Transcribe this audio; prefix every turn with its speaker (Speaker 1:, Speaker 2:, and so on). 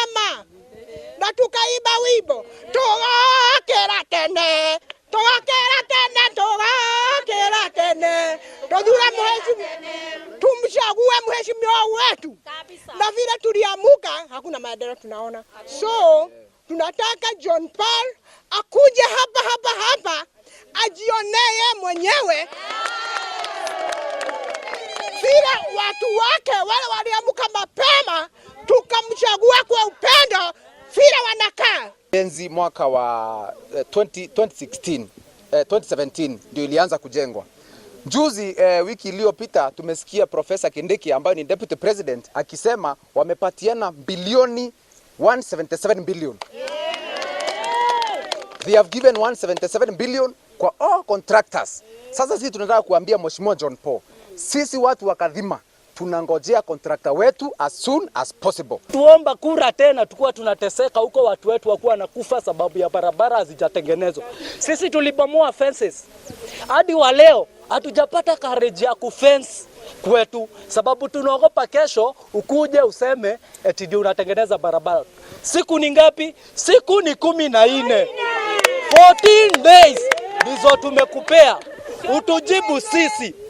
Speaker 1: mapema na tukaimba wimbo, "Tugokĩra tene, tugokĩra tene, tugokĩra tene, tuthure mheshimiwa, tumchague mheshimiwa wetu." Na vile tuliamuka, hakuna maendeleo tunaona, so tunataka John Paul akuje hapa hapa hapa ajionee mwenyewe vile watu wake wale waliamuka mapema tukamchagua kwa upendo vile wanakaa.
Speaker 2: Ujenzi mwaka wa 20, 2016 2017 ndio ilianza kujengwa. Juzi wiki iliyopita tumesikia Profesa Kindiki ambayo ni deputy president akisema wamepatiana bilioni 177 billion. They have given 177 billion kwa all contractors. Sasa sisi tunataka kuambia Mheshimiwa John Paul, sisi watu wa Kadhima tunangojea contractor wetu as soon as possible.
Speaker 3: Tuomba kura tena, tukuwa tunateseka huko, watu wetu wakuwa wanakufa sababu ya barabara hazijatengenezwa. Sisi tulibomoa fences hadi wa leo hatujapata courage ya kufence kwetu, sababu tunaogopa kesho ukuje useme eti ndio unatengeneza barabara. Siku ni ngapi? Siku ni 14, 14 days ndizo tumekupea utujibu sisi.